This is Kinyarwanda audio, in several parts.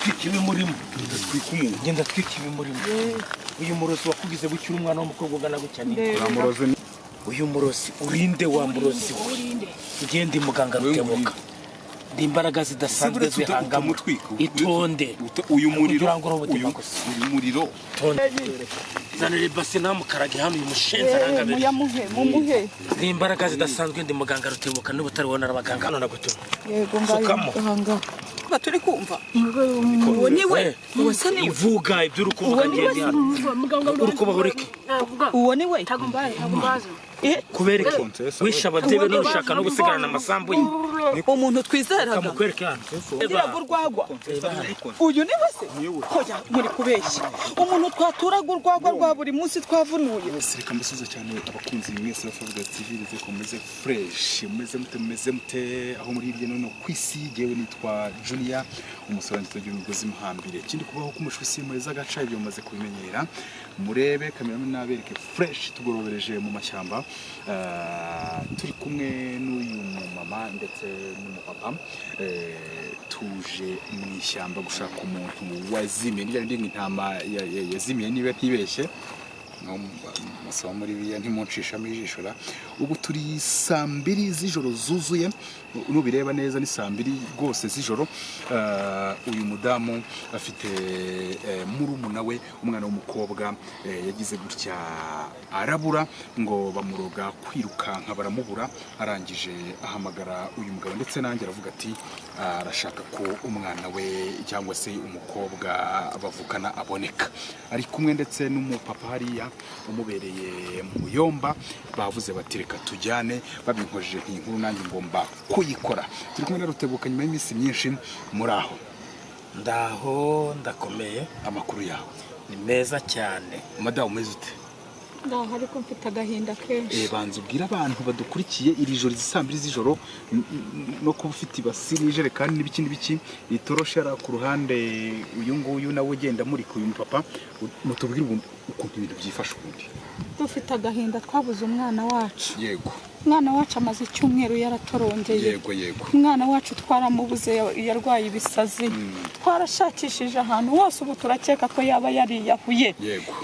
Ndatwika ibimurimo. Ndatwika umuntu. Ngenda twika ibimurimo. Uyu murozi wakugize gutya uri umwana w'umukobwa ungana gutya ni Uramuroze. Uyu murozi urinde, wa murozi we? Ngende muganga Rutebuka, ndi imbaraga zidasanzwe zihangamo. Utamutwika. Itonde. Uyu muriro. Kugira ngo uri ubuzima gusa. Uyu muriro. Itonde, zanira ibase namukarage hano, uyu mushenzi arangabere. Muyamuhe, mumuhe. Ni imbaraga zidasanzwe, ndi muganga Rutebuka, niba utari wabona abaganga hano nagutuma. Yego, ngayo. Sukamo. Ahanga turi kumva uwo ni we, uwo se ni we? Ivuga ibyo uri kuvuga. Uwo ni we. Ngende hano uri kubaho ureke. Uwo ni we. Kubera iki wishe ababyeyi be none ushaka no gusigarana amasambu ye? Umuntu twizeraga. Kamukwereke hano. Giraga urwagwa, uyu ni we se? Hoya, muri kubeshya. Umuntu twaturaga urwagwa rwa buri munsi twavunuye. Bose, reka mbasuhuze cyane abakunzi mwese ba Favugaz TV, rize ko mumeze fresh. Mumeze mute? Mumeze mute aho muri hirya no hino ku isi? Yewe, nitwa Junior, umusore utagira imigozi muhambire. Ikindi kubaho k'umushwi si mureza agaca, ibyo mumaze kubimenyera. Murebe cameraman nabereke fresh, tugorobereje mu mashyamba. Turi kumwe n'uyu mumama ndetse n'umupapa. Tuje mu ishyamba gushaka umuntu wazimiye, nirya rindi intama yazimiye niba ntibeshye musoma muri biya, ntimuncishamo ijisho ra. Ubu turi saa 2 z'ijoro zuzuye, nubireba neza ni saa 2 rwose z'ijoro. Uyu mudamu afite murumuna we, umwana w'umukobwa, yagize gutya arabura, ngo bamuroga kwirukanka baramubura. Arangije ahamagara uyu mugabo ndetse nanjye, aravuga ati arashaka ko umwana we cyangwa se umukobwa bavukana aboneka. Ari kumwe ndetse n'umupapa hariya umubereye mu muyomba. Bavuze bati reka tujyane. Babinkojeje nk'inkuru, nanjye ngomba kuyikora. Turi kumwe na Rutebuka nyuma y'iminsi myinshi. Muri aho? Ndaho, ndakomeye. Amakuru yawe? Ni meza cyane. Madamu, umeze ute? Ndaho, ariko mfite agahinda kenshi. Banza ubwire abantu badukurikiye iri joro, izi saa 2 z'ijoro, no kuba ufite ibasi n'ijerekani n'ibiki n'ibiki, itoroshi yari ku ruhande, uyu nguyu nawe ugenda amurika, uyu mupapa, mutubwire ubundi ukuntu ibintu byifashe ubundi. Dufite agahinda, twabuze umwana wacu. Umwana wacu amaze icyumweru yaratorongeye. yego yego Umwana wacu twaramubuze, yarwaye ibisazi. Twarashakishije ahantu hose, ubu turakeka ko yaba yariyahuye.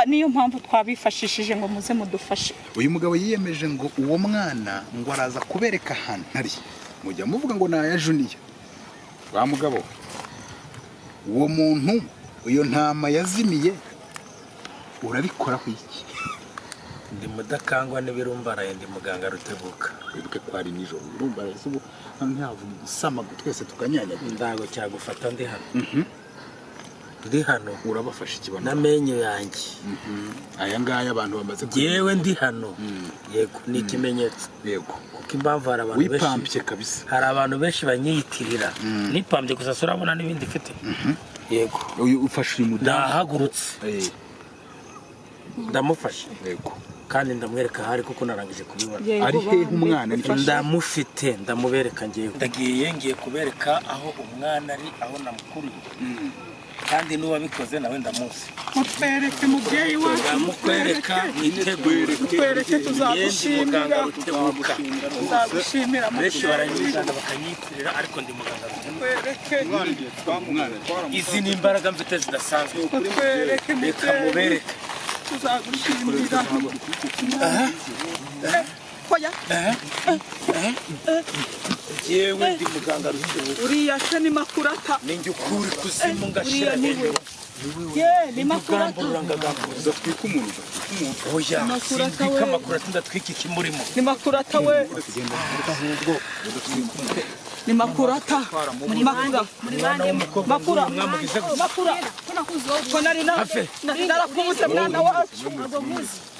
Niyo mpamvu twabifashishije ngo muze mudufashe. Uyu mugabo yiyemeje ngo uwo mwana ngo araza kubereka ahantu ari. Mujya muvuga ngo ni aya Juniya wa mugabo we. Uwo muntu, iyo ntama yazimiye, urabikoraho iki? Ndi mudakangwa n'ibirumbaraye, ndi muganga Rutebuka. Wibuke ko ari nijoro, urumva rero ubu hano ntihavuga igisamago twese tukanyanyagira. Ndago cyagufata ndi hano, ndi hano. Urabafasha ikibano. N'amenyo yanjye. Aya ngaya abantu bamaze Yewe, ndi hano, yego, ni ikimenyetso. Kuko impamvu hari abantu benshi Wipampye kabisa. Hari abantu benshi banyiyitirira. Nipambye gusa se urabona n'ibindi mfite? Yego. Uyu ufashe uyu mudamu. Ndahagurutse. Ndamufashe. Kandi ndamwereka ahari kuko narangije kubibona. Yego, Ari hehe bambe, umwana? dufashe. Ndamufite, ndamubereka. Ngewe ndagiye, ngiye kubereka aho umwana ari, aho namukuriye, kandi n'uwabikoze nawe ndamuzi. Mutwereke, mubyeyi wacu. Ndamukwereka, mwitegure. Mutwereke, tuzagushimira. Muganga Rutebuka. Tuzagushimira. Benshi baranyigana bakanyitirira, ariko ndi muganga Rutebuka. Mutwereke. Izi ni imbaraga mfite zidasanzwe. Mutwereke. Reka Mubyeyi. mubereke. Tuzagushimira. Hoya. Yewe, ndi muganga Rutebuka. Uriya se ni Makurata? Ninjye ukura ikuzimu ngashira Uriya ni we. hejuru. Ye, ni Makurata. Ugambura ngagambura. Udatwika umuntu, udatwika umuntu. Oya. Makurata Sindwika we. Amakurata, ndatwika ikimurimo. Ni Makurata we, ni Makurata, Makura. Umwana w'umukobwa. Makura. Mwamugize gusa. Makura, ko nari Hafe. nari narakubuze, mwana wacu.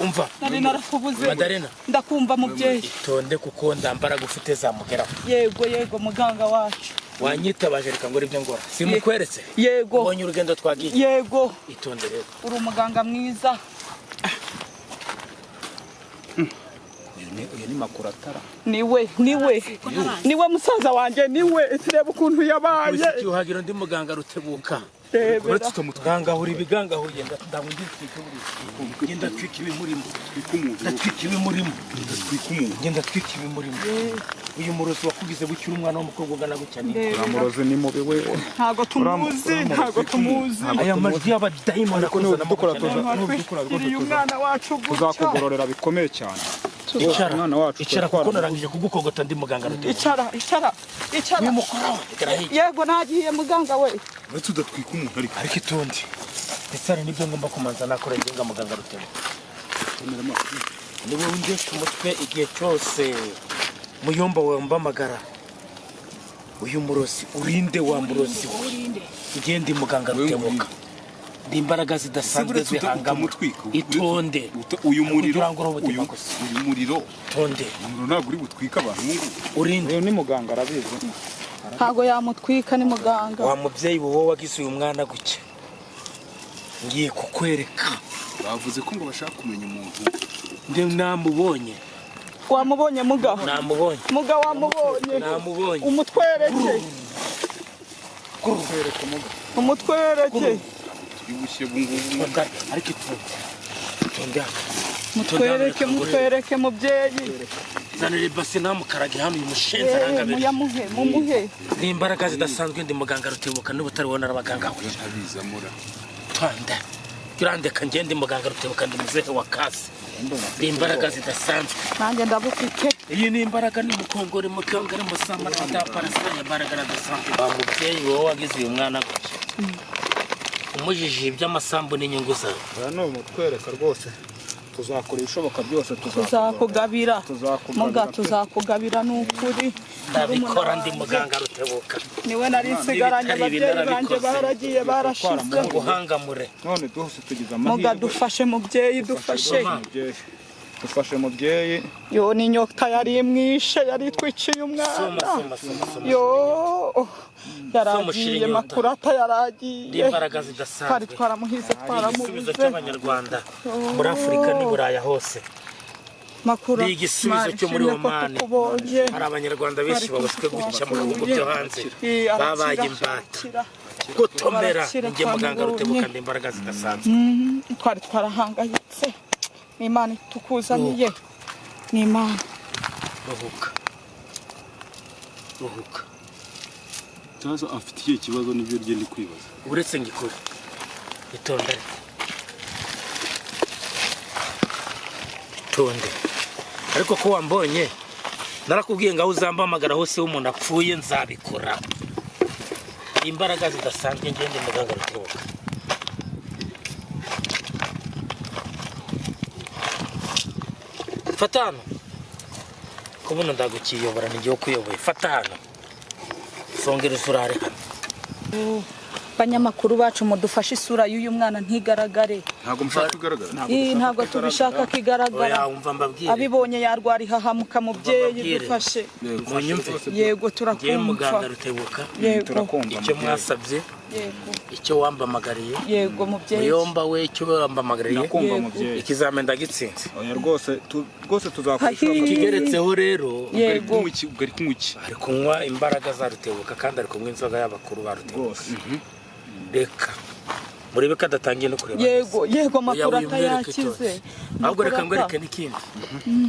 Umva. Nari narakubuze. Madarena. Ndakumva, mubyeyi. Itonde kuko ndambaraga ufite zamugeraho. Yego yego, muganga wacu. Wanyitabaje, reka ngore ibyo ngora. Simukweretse? Yego. Ubonye urugendo twagiye? Yego. Itonde rero. Uri umuganga mwiza. Uyu Uyu ni Makuratara. Niwe, niwe, niwe musaza wanjye, niwe. Turebe ukuntu yabaye. Cyuhagira undi muganga Rutebuka. Rebera. Gangahura ibigangahuye, ndamugitwika buri, ngenda twika ibimurimo, ndatwika ibimurimo, ngenda twika ibimurimo. Uyu murozi wakugize gutya uri umwana w'umukobwa ungana gutya ni Ndebera. Murozi ni mubi we. Ntabwo tumuzi, ntabwo tumuzi. Aya majwi y'abadayimoni Ariko nubikora akuzana. Twiriye umwana wacu gutya. Tuzakugororera bikomeye cyane. Icara. Umwana wacu Icara, kuko narangije kugukogota, ndi muganga Rutebuka. Icara, icara, icara. Wimukoraho, igara hirya. Yego, nagiye muganga we. Uretse udatwika umuntu ariko. Ariko itundi ndetse hari n'ibyo ngomba kumanza nakora ngenga muganga Rutebuka. Ni wowe undesha umutwe igihe cyose, muyomba wawe mbamagara. Uyu murozi urinde, wa murozi we. Ngiye, ndi muganga Rutebuka, ndi imbaraga zidasanzwe Uretse zihangamo. utamutwika. Itonde. Uyu muriro Kugira ngo uri ubuzima uyu gusa. Uyu muriro Itonde. Uyu muriro ntabwo uri butwike abantu ngubu. Urinde. Uyu ni muganga, arabizi. Ntabwo yamutwika, ni muganga. Wa mubyeyi wowe wagize uyu mwana gutya, ngiye kukwereka. Bavuze ko ngo bashaka kumenya umuntu. Ndi namubonye. Wamubonye muga? Namubonye. Muga, wamubonye? Namubonye. Umutwereke, umutwereke. Turi bushye bungubu. Itonde, ariko itonde, itonde hano. Mutwereke, mutwereke mubyeyi. Zanira ibase namukarage hano, uyu mushenzi arangabere. Muyamuhe, mumuhe. Ni imbaraga zidasanzwe, ndi muganga Rutebuka, niba utari wowe narabaganga we. Ntabizamura. Twanda urandeka, ngende muganga Rutebuka, ndi muzehe wa kasi, ni imbaraga zidasanzwe. Nanjye ndabufite. Iyi ni imbaraga, ni mukongore mukongore musamba na parasira ya mbaraga adasanzwe. Wa mubyeyi wowe wagize uyu mwana gutya, umujije iby'amasambu n'inyungu zawe. Oya, ni umutwereka rwose, tuzakora ibishoboka byose. Tuzakugabira. Tuzakugabira. Muga, tuzakugabira ni ukuri. Ndabikora, ndi muganga Rutebuka. Niwe nari nsigaranye. N'ibitari ibi Ababyeyi banjye narabikoze. baragiye, barashize. Nguhangamure. None duhose tugize Muga, amahirwe. dufashe mubyeyi, dufashe. Mubyeyi, dufashe mubyeyi. Yo, ni inyota yari imwishe, yari itwiciye Soma. umwana. Soma, soma, soma. Yo, Soma, yaragiye. inyota. Makurata Ndi yaragiye. imbaraga Twari zidasanzwe. twaramuhize, Igisubizo twaramubuze. cy'Abanyarwanda muri Afurika n'i Buraya hose. Makura. Ni igisubizo cyo muri Mana, ishimwe ko Omani. tukubonye. Hari Abanyarwanda benshi baboswe gutya mu bihugu byo hanze, Eh, arakira, babaye imbata. arakira. Gutomera. Barakira, Njye muganga twamubonye. Rutebuka, ndi imbaraga zidasanzwe. Twari twarahangayitse, ni Imana itukuzaniye, ni Imana. Ruhuka, ruhuka. Ikibazo afite, ikihe kibazo? Nibyo rye ndi kwibaza. Uretse ngikore, itonde, ariko itonde, ariko ko wambonye, narakubwiye ngo aho uzambamagara hose umuntu apfuye nzabikora. Imbaraga zidasanzwe, ngende muganga Rutebuka. Fata hano, kubona ndagukiyobora, ni njyewe ukuyoboye. Fata hano, songereza urare hano. Banyamakuru bacu, mudufashe isura y'uyu mwana ntigaragare. Ntabwo mushaka kugaragara. Ih, ntabwo tubishaka ko igaragara. Oya, umva mbabwire. Abibonye yarwara ihahamuka. Mubyeyi, Mbabwire. dufashe. Munyumve. Yego. Ngewe Turakumva. muganga Rutebuka, Yego. Turakumva. icyo mwasabye, Yego. icyo wambamagariye, Yego mubyeyi. Muyomba we, icyo wambamagariye, Ndakumva Yego. mubyeyi. ikizamini ndagitsinze. Oya rwose, rwose tuzakora Ahi. ibishoboka. Kigeretseho rero. Yego. Kunywa iki? Ubwo ari kunywa iki? Ari kunywa imbaraga za Rutebuka, kandi ari kunywa inzoga y'abakuru ba Rutebuka. Rwose. Reka murebe ko adatangiye no kureba. Yego, yego. Oya, Makurata wimwereke yakize. cyose. Ahubwo reka Makurata. ngwereke n'ikindi,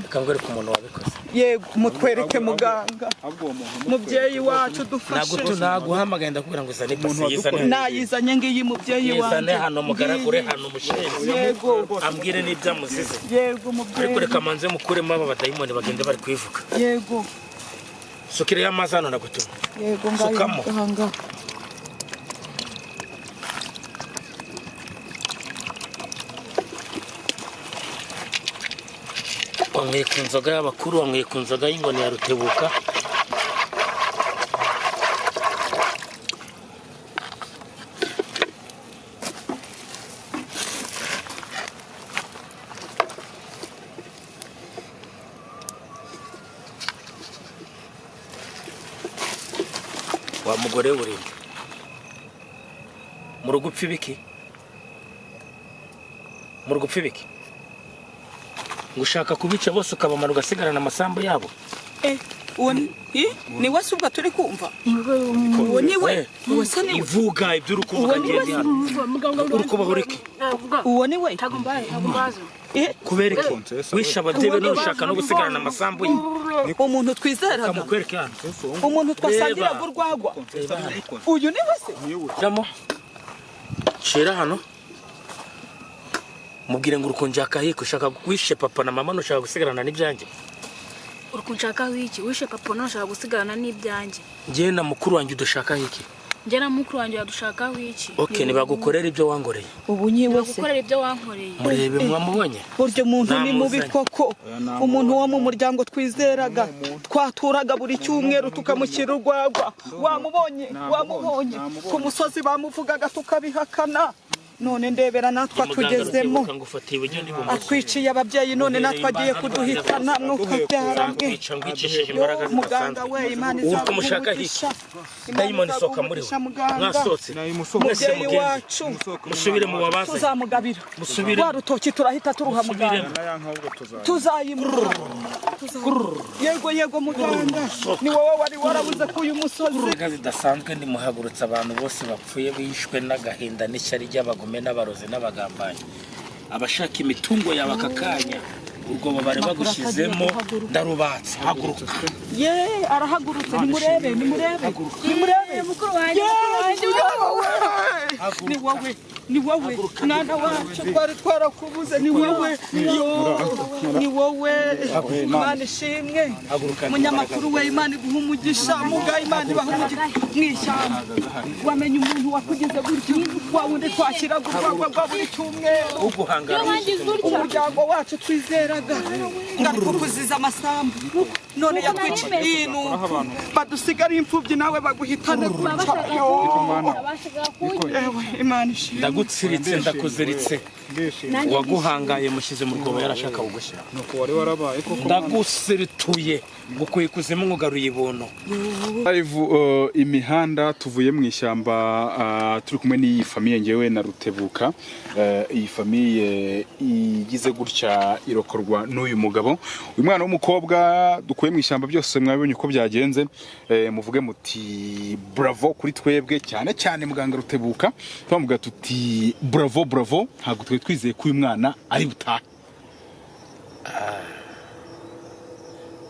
reka ngwereke umuntu wabikoze. Yego, mutwereke muganga. Ahubwo uwo muntu. Mubyeyi wacu, dufashe. Naguhamagaye ndakubwira ngo uzane Umuntu ibase, yizane. wadukoreye. Nayizanye ngiyi mubyeyi Yizane wanjye. hano, mugaragure Ngiyi. hano umushinzi, Yego. ambwire n'ibyo amuzize. Yego Ariko mubyeyi. reka manze mukuremo aba badayimoni, bagende bari kubivuga. Yego. Sukira amazi hano, nagutuma. Yego, ngayo. Sukamo. Muganga. Wanyweye ku nzoga y'abakuru, wanyweye ku nzoga y'ingoni ya Rutebuka. Wa mugore, burinde mu rugo upfa ibiki, mu rugo upfa ibiki. Ngo ushaka kubica bose ukabamara ugasigarana amasambu yabo. Uwo ni we se ubwo turi kumva? Uwo ni we? Uwo se ni we? Ivuga ibyo uri kuvuga. Uwo ni we Ngende hano uri kubaho ureke. Uwo ni we? Kubera iki wishe ababyeyi be, none ushaka no gusigarana amasambu ye? Umuntu twizeraga. Kamukwereke hano. Umuntu twasangiraga urwagwa, uyu ni we se? Jamo shira hano, mubwire ngo urukunjaka hiko ushaka wishe papa na mama, nushaka gusigarana n'ibyanjye. Uri kunshakaho iki? Wishe papa, none ushaka gusigarana n'ibyanjye. Njye na mukuru wanjye udushakaho iki? Njye na mukuru wanjye yadushakaho iki? Okay, nibagukorera ibyo wangoreye. Ubu nyiwe se? Bagukorera ibyo wankoreye. Murebe, mwamubonye? Burya umuntu ni mubi. Namuzanye. Koko umuntu wo mu muryango twizeraga, twaturaga buri cyumweru tukamushyira urwagwa, wamubonye? Wamubonye ku musozi, bamuvugaga tukabihakana, none ndebera natwe atugezemo. Ngufatiye iburyo n'ibumoso. Atwiciye ababyeyi, none natwe agiye kuduhitana, mwuka byaramwe. Nzakwica ngwicishije imbaraga Muganga zidasanzwe. we, Imana Uwo kumushaka hiki? izaguha. Dayimoni sohoka muri we. Mwasohotse mwese. Mubyeyi Mugende. wacu. Musubire mu babazanye. Tuzamugabira. Musubire. Rwa rutoki turahita turuha muganga. Tuzayimuha. Yego, yego, muganga, ni wowe wari warabuze ko uyu musozi. Imbaraga zidasanzwe, ndimuhagurutsa abantu bose bapfuye bishwe n'agahinda n'ishyari ry'abagome n'abarozi n'abagambanyi, abashaka imitungo yawe aka kanya. Urwobo bari bagushyizemo ndarubatse, haguruka. Ye, arahagurutse! Nimurebe, nimurebe, nimurebe! Mukuru wanjye. Ye, Mukuru wanjye. ni wowe, ni wowe, ni wowe mwana wacu twari twarakubuze, ni wowe, yo, ni wowe! Imana ishimwe. Munyamakuru we, Imana iguha umugisha. Muga, Imana ibaha umugisha. Mu ishyamba wamenye umuntu wakugize gutyo, wa wundi twashyiraga urwagwa rwa buri cyumweru. Uguhangara. Umuryango wacu twizeraga ngari kukuziza amasambu, none yatwiciye inu badusigara imfubyi, nawe baguhitane gutya. Ewe, Imana ishimwe. Ndagutsiritse, ndakuziritse. Uwaguhangaye mushyize mu rwobo yarashaka kugushyira. Nuko wari warabaye koko. Ndagusirituye, ngukuye ikuzimu, nkugaruye ibuntu. Live imihanda, tuvuye mu ishyamba, turi kumwe n'iyi famille, ngewe na Rutebuka. Iyi famille igize gutya irokorwa n'uyu mugabo, uyu mwana w'umukobwa dukuye mu ishyamba. Byose mwabonye uko byagenze. Muvuge muti bravo kuri twebwe, cyane cyane muganga Rutebuka. Twamuga tuti bravo, bravo. Ntabwo twari twizeye ko uyu mwana ari butahe.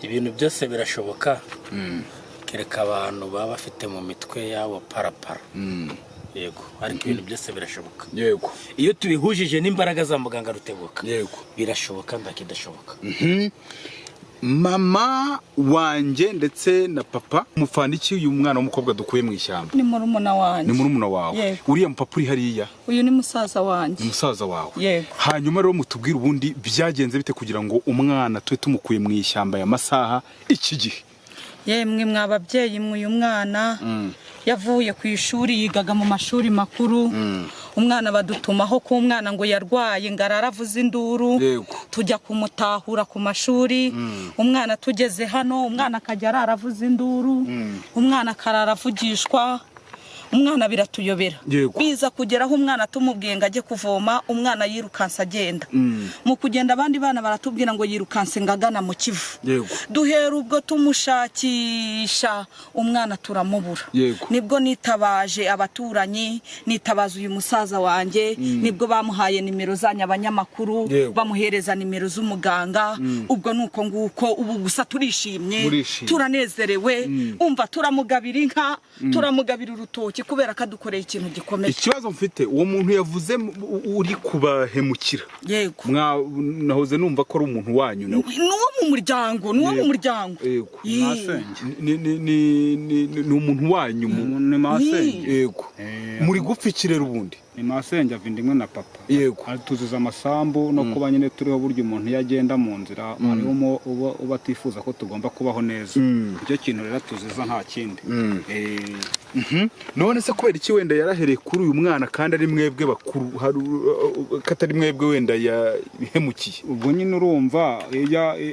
Ibintu byose birashoboka, kereka abantu baba bafite mu mitwe yabo parapara. Yego, ariko ibintu byose birashoboka iyo tubihujije n'imbaraga za muganga Rutebuka. Birashoboka, ndakidashoboka. Mama wanjye ndetse na papa, mufana iki uyu mwana w'umukobwa dukuye mu ishyamba? Ni murumuna wanjye. Ni murumuna wawe? Yego. Uriya mupapa uri hariya? Uyu ni musaza wanjye. Ni musaza wawe? Yego. Hanyuma rero mutubwire, ubundi byagenze bite kugira ngo umwana tube tumukuye mu ishyamba ya masaha iki gihe? Yemwe mwa babyeyi mwe, uyu mwana yavuye ku ishuri, yigaga mu mashuri makuru. Umwana badutumaho ko umwana ngo yarwaye, ngo arara avuza induru. Tujya kumutahura ku mashuri. Umwana tugeze hano, umwana akajya arara avuza induru, umwana akarara avugishwa, umwana biratuyobera. Biza kugeraho umwana tumubwiye ngo ajye kuvoma, umwana yirukanse agenda. Mu kugenda, abandi bana baratubwira ngo yirukanse ngo agana mu Kivu. Duhera ubwo tumushakisha, umwana turamubura. Nibwo nitabaje abaturanyi, nitabaza uyu musaza wanjye, nibwo bamuhaye nimero zanyu abanyamakuru. Bamuhereza nimero z'umuganga. Ubwo nuko nguko. Ubu gusa turishimye. Murishimye. Turanezerewe. Umva, turamugabira inka, turamugabira urutoki kubera ko adukoreye ikintu gikomeye. Ikibazo mfite, uwo muntu yavuze uri kubahemukira, Yego. Nahoze numva ko ari umuntu wanyu nawe. Ni uwo mu muryango, ni uwo mu muryango. Masenge. Ni umuntu wanyu Ni masenge. Yego. Muri gupfa iki rero ubundi? Ni masenge, ava inda imwe na papa. Atuzuza amasambu no kuba nyine turiho. Burya umuntu iyo agenda mu nzira, hariho uba atifuza ko tugomba kubaho neza. Icyo kintu rero atuziza, nta kindi. None se kubera iki wenda yarahereye kuri uyu mwana kandi ari mwebwe bakuru, hari ko atari mwebwe wenda yahemukiye? Ubwo nyine urumva,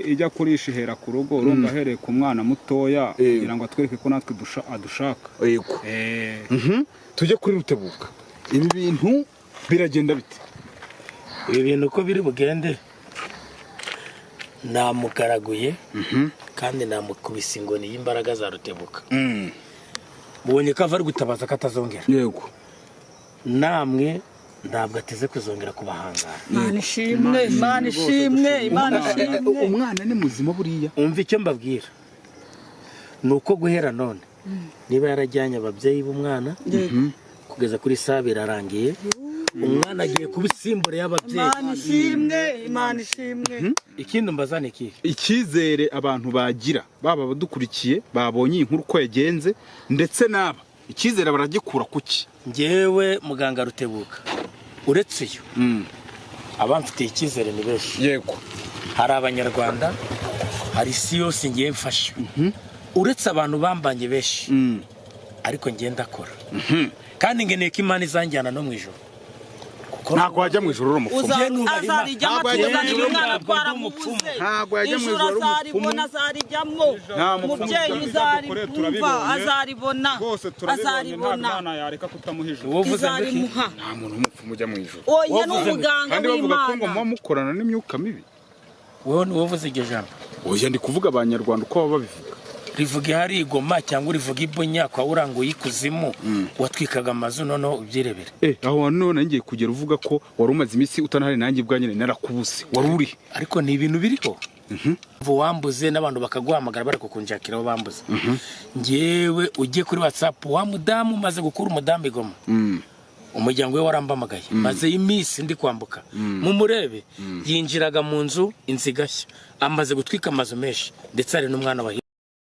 ijya kurisha ihera ku rugo. Urumva ahereye ku mwana mutoya kugira ngo atwereke ko natwe adushaka. Tujye kuri Rutebuka. Ibi bintu biragenda bite? Ibi bintu uko biri bugende, Namugaraguye kandi namukubise ingoni y'imbaraga za Rutebuka. Mubonye ko ava ari gutabaza ko atazongera. Namwe ntabwo ateze kuzongera kubahangara. Imana ishimwe, Imana ishimwe, Imana ishimwe. Umwana ni muzima buriya? Umva icyo mbabwira, ni uko guhera none, niba yarajyanye ababyeyi b'umwana, kugeza kuri saa birarangiye, umwana agiye kuba isimbura y'ababyeyi. Imana ishimwe, Imana ishimwe. Ikindi mbaza ni ikihe? Icyizere abantu bagira, baba abadukurikiye babonye iyi nkuru uko yagenze, ndetse n'aba, icyizere baragikura kuki? Njyewe muganga Rutebuka, uretse uyu, abamfitiye icyizere ni benshi. Hari Abanyarwanda, hari isi yose ngiye mfasha. Uretse abantu bambanye benshi, ariko ngiye ndakora kandi ngeneye ko Imana izanjyana no mu ijoro, kuko Ntabwo wajya mu ijoro uri umupfumu. Njye nubaha Imana. Azarijyamo. Ntabwo yajya mu Atuzanira ijuru, umwana, ntabwo ndi umupfumu. twaramubuze. Ntabwo yajya mu Ijuru ijuru ari umupfumu. azaribona, azarijyamo. Nta mupfumu. Umubyeyi Ibyo uzaribumva, turabibonye. azaribona. Rwose turabibonye, ntabwo Azaribona. Imana yareka kutamuha ijuru. Wowe uvuze ngo iki? Izarimuha. Nta muntu w'umupfumu ujya mu ijoro. Oya, ni Wowe uvuze ngo- umuganga Kandi bavuga ko ngo w'Imana. muba mukorana n'imyuka mibi. Wowe ni wowe uvuze iryo jambo? Oya, ndi kuvuga Abanyarwanda uko baba babivuga. Rivuga ihari igoma cyangwa urivuga ibunya kwa uranguye ikuzimu watwikaga amazu, noneho ubyirebere. Aho hantu none ngiye kugera uvuga ko wari umaze iminsi utanahari, nanjye ubwanjye nari narakubuze. Wari uri? Ariko ni ibintu biriho. Ubu wambuze n'abantu bakaguhamagara bari kukunjakira aho bambuze. Ngewe ujye kuri WhatsApp, wa mudamu umaze gukura umudamu igoma, umuryango we warambamagaye, maze iminsi ndi kwambuka, mumurebe. Yinjiraga mu nzu, inzu igashya. Amaze gutwika amazu menshi, ndetse hari n'umwana wa